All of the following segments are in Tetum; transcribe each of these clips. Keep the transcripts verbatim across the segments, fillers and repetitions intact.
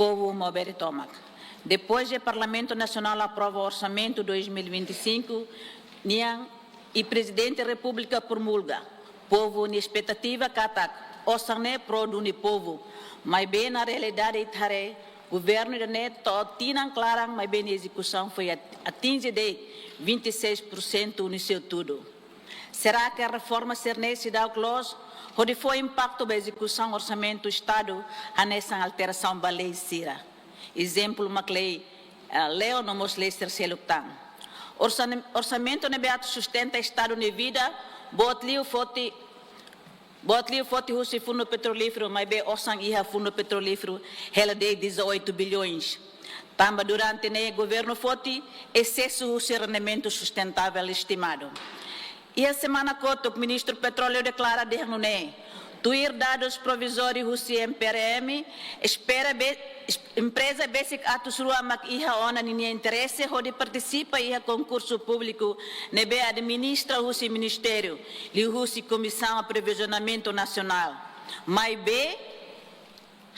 Povu maubere tomak. Depois de Parlamentu Nasionál aprova Orsamentu dois mil e vinte e cinco nian i Prezidente Repúblika promulga, povu nia espetativa katak osan ne'e pro duni povu. Maibé na realidade ita haree, governu ida-ne'e to'o tinan klaran, maibé nia ezekusaun foin at-, atinje de'it vinte e seis por cento no seu todo. Será que reforma sira-ne'e seidauk loos hodi fó impaktu ba ezekusaun orsamentu Estadu hanesan alterasaun ba lei sira? Ezemplu mak lei, eh, LEO no mós lei sira seluk tan. Orsan-, orsamentu ne'ebé atu sustenta Estadu nia vida, boot liu foti, boot liu foti husi Fundu Petrolíferu, maibé osan iha Fundu Petrolíferu hela de'it dezoito bilhões. Tanba durante ne'e governu foti esesu husi rendimentu sustentável estimadu. Iha semana kotuk, Ministru Petróleu deklara dehan nune'e, tuir dadus provizóriu husi M P R M, espera be-, es-, empreza besik atus rua mak iha ona ninia interese hodi partisipa iha konkursu públiku ne'ebé administra husi ministériu, liuhusi Komisaun Aprovizionamentu Nasionál. Maibé,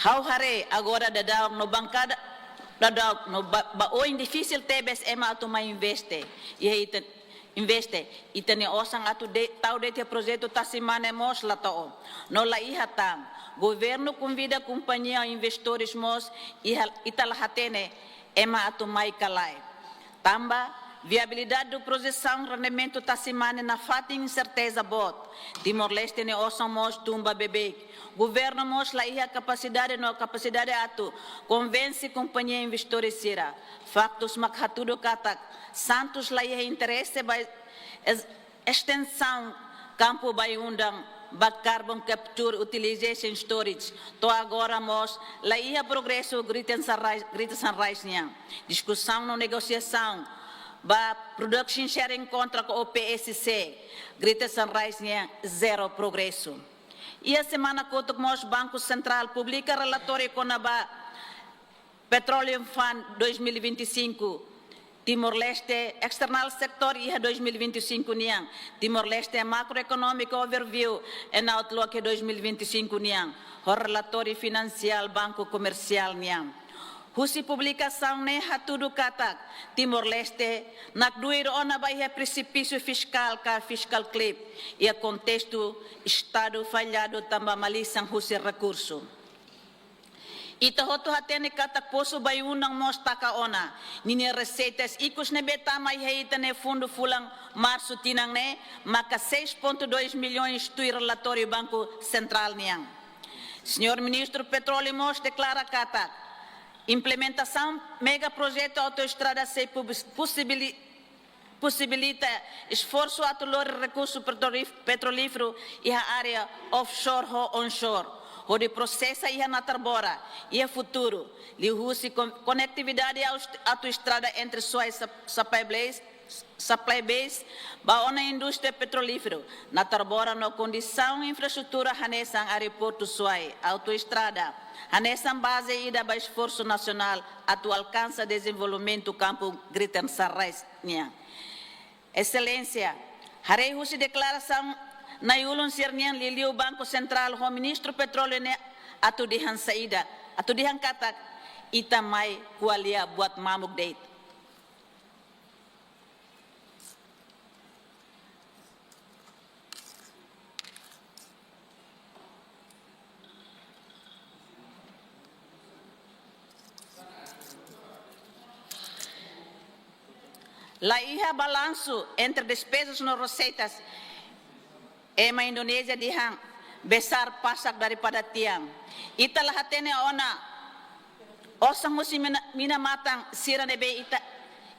ha'u haree agora daudaun no bankada, daudaun no ba, ba oin difisil tebes ema atu mai investe. Iha ita, investe, ita-nia osan atu de, tau de'it iha projetu tasi mane mós la to'o. No la iha tan. Governu konvida kompañia investidores mós, iha, ita la hatene ema atu mai ka lae. Tanba viabilidade do projesaun rendimentu tasi mane nafatin inserteza boot. Timor-Leste nia osan mós tun ba beibeik. Governu mós la iha kapasidade no kapasidade atu konvense kompañia investidores sira. Faktus mak hatudu katak Santos la iha interese ba es-, estensaun kampu bain-undan ba carbon capture utilization storage. To'o agora mós la iha progresu Greater Sunrise, Greater Sunrise nian. Diskusaun no negosiasaun ba production sharing contract ou P S C, Greater Sunrise nian zero progresu. Iha semana kotuk mós Banku Sentrál publika relatóriu kona-ba Petroleum Fund dois mil e vinte e cinco, Timor-Leste, external sector iha dois mil e vinte e cinco nian, Timor-Leste Macroeconomic Overview and Outlook dois mil e vinte e cinco nian, ho relatóriu finansiál Banku Komersiál nian. Husi publikasaun ne'e hatudu katak Timor-Leste nakdui ona ba iha presipísiu fiskál ka fiscal cliff, iha kontestu Estadu falladu tanba malisan husi rekursu. Ita hotu hatene katak posu bain-undan mós taka ona ninia reseitas ikus ne'ebé tama iha ita-nia fundu fulan Marsu tinan ne'e maka seis ponto dois milhões tuir relatóriu Banku Sentrál nian. Señór Ministru Petróleu mós deklara katak implementasaun megaprojetu autoestrada sei pubis-, posibili-, posibilita esforsu atu lori rekursu petrolif-, petrolíferu iha área offshore ho onshore, hodi prosesa iha Natarbora iha futuru, liuhusi kon-, konetividade aus-, autoestrada entre Suai Sap-, Sapai Blaze, Sapai Base, ba ona indústria petrolíferu, Natarbora no kondisaun infraestrutura hanesan aeroportu Suai, autoestrada, hanesan baze ida ba esforsu nasionál atu alkansa dezenvolvimentu kampu Greater Sunrise nian. Exelénsia, haree husi deklarasaun nai-ulun sira-nian, liuliu Banku Sentrál ho Ministru Petróleu ne'e atu dehan saida, atu dehan katak ita mai ko'alia buat mamuk de'it. La iha balansu entre despezas no reseitas. Ema Indonézia dehan besar pasak daripada tiang. Ita la hatene ona osan husi mina, mina matan sira ne'ebé ita,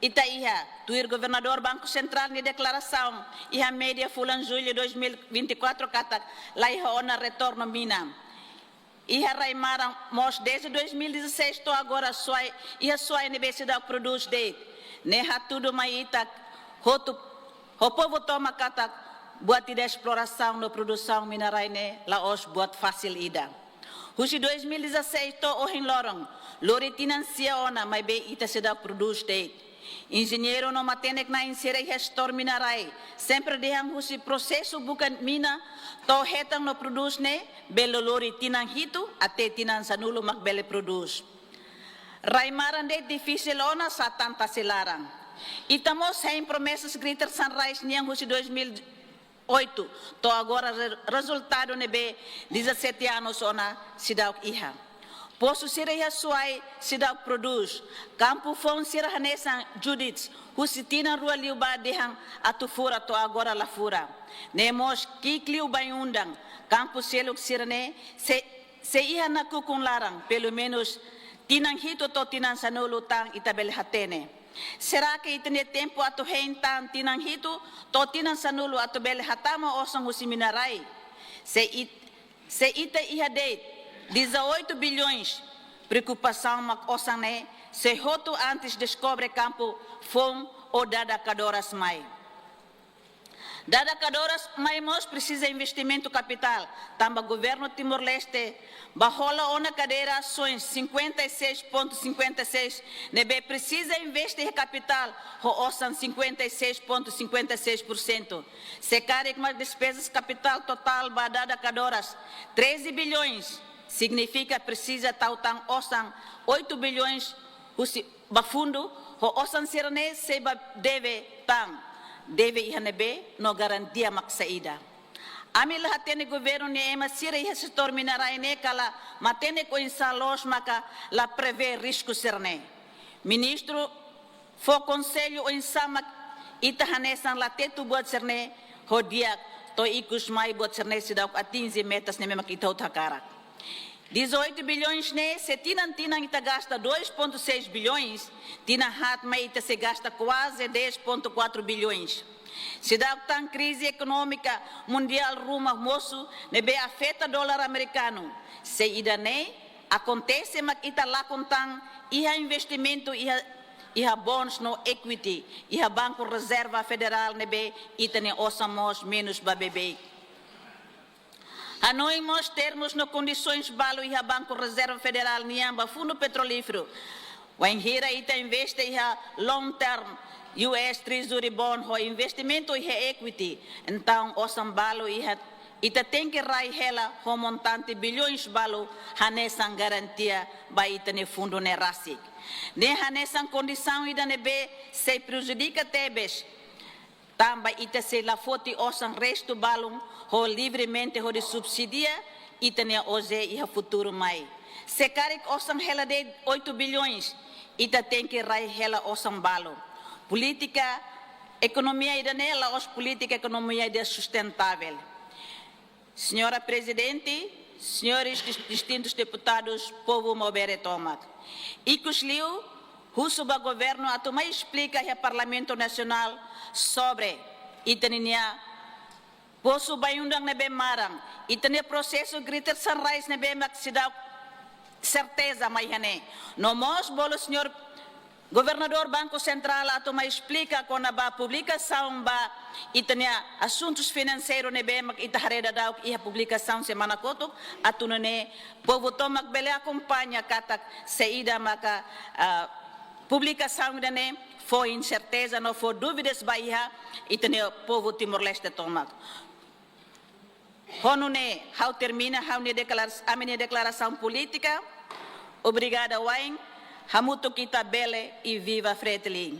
ita iha. Tuir Governadór Banku Sentrál nia deklarasaun iha média fulan Jullu dois mil e vinte e quatro katak la iha ona retornu mina. Iha rai-maran mós desde dois mil e dezasseis to'o agora Suai, iha Suai ne'ebé seidauk prodús de'it. Ne'e hatudu mai ita hotu, ho povu tomak katak buat ida esplorasaun no produsaun mina-rai ne'e la'ós buat fasil ida. Husi dois mil e dezasseis to'o ohin loron, lori tinan sia ona maibé ita seidauk prodús de'it. Enjeñeiru no matenek na'in sira iha setór mina-rai sempre dehan husi prosesu buka mina to'o hetan no prodús ne'e bele lori tinan hitu até tinan sanulu mak bele prodús. Rai-maran de'it difisil ona, sá tan tasi laran. Ita mós hein promesas Greater Sunrise nian husi dois mil e oito, to'o agora re-, rezultadu ne'ebé dezassete anos ona seidauk iha. Posu sira iha Suai seidauk prodús. Kampu foun sira hanesan Judith, husi tinan rua liubá dehan atu fura, to'o agora la fura. Ne'e mós ki'ik liu Bainundan, kampu seluk sira-ne'e sei, sei iha nakukun laran, pelumenus tinan hitu to'o tinan sanulu tan ita bele hatene. Será que ita-nia tempu atu hein tan tinan hitu to'o tinan sanulu atu bele hatama osan husi mina-rai? Se it-, se ita iha de'it dezoito bilhões, preokupasaun mak osan ne'e sei hotu antes deskobre kampu foun ou dada kadoras mai. Dada kadoras mai mós presiza investimentu kapitál, tanba governu Timor-Leste bá hola ona kadeira asoens cinquenta e seis ponto cinquenta e seis, ne'ebé presiza investe iha kapitál ho osan cinquenta e seis ponto cinquenta e seis por cento. Se karik mak despezas kapitál totál ba dada kadoras treze bilhões, signifika presiza tau tan osan oito bilhões husi ba fundu, ho osan sira-ne'e sei bá deve tan. Deve iha ne'ebé no garantia mak saida? Ami la hatene governu nia ema sira iha setór mina-rai ne'e kala matenek oinsá loos maka la prevee risku sira-ne'e. Ministru fó konsellu oinsá mak ita hanesan la tetu buat sira-ne'e ho di'ak, to'o ikus mai buat sira-ne'e seidauk atinje metas ne'ebé mak ita hotu hakarak. Dezoito bilhões ne'e, se tinan-tinan ita gasta dois ponto seis bilhões, tinan haat mai ita sei gasta kuaze dez ponto quatro bilhões. Seidauk tan krize ekonómika mundiál ruma mosu, ne'ebé afeta dolar amerikanu. Se ida-ne'e akontese mak ita lakon tan iha investimentu iha, iha bonds no equity iha Banku Rezerva Federál, ne'ebé ita-nia osan mós menus ba beibeik. Hanoin mós termus no kondisoens balu iha Banku Rezerva Federál nian ba Fundu Petrolíferu. Wainhira ita investe iha long term U S Treasury bond ho investimentu iha equity, entaun osan balu iha, ita tenke rai hela ho montante bilhões balu hanesan garantia ba ita-nia fundu ne'e rasik. Ne'e hanesan kondisaun ida ne'ebé sei prejudika tebes, tanba ita sei la foti osan restu balun ho livremente hodi subsidia ita-nia OJE iha futuru mai. Se karik osan hela de'it oito bilhões, ita tenke rai hela osan balu. Polítika ekonomia ida-ne'e la'ós polítika ekonomia ida sustentável. Señora Prezidente, señores dis-, distintus deputadus, povu Maubere tomak. Ikus liu, husu ba governu atu mai esplika iha Parlamentu Nasionál sobre ita-nia posu Bainundan ne'ebé maran, ita-nia prosesu Greater Sunrise ne'ebé mak seidauk serteza mai iha ne'e. No mós bolu señór Governadór Banku Sentrál atu mai esplika kona-ba publikasaun ba ita-nia asuntus finanseiru ne'ebé mak ita haree daudauk iha publikasaun semana kotuk, atu nune'e povu tomak bele akompaña katak saida maka, ah, publikasaun ida-ne'e fó inserteza no fó dúvidas ba iha ita-nia povu Timor-Leste tomak. Ho nune'e, ha'u termina ha'u-nia deklara-, ami-nia deklarasaun polítika. Obrigada wa'in, hamutuk ita bele i viva Fretilin.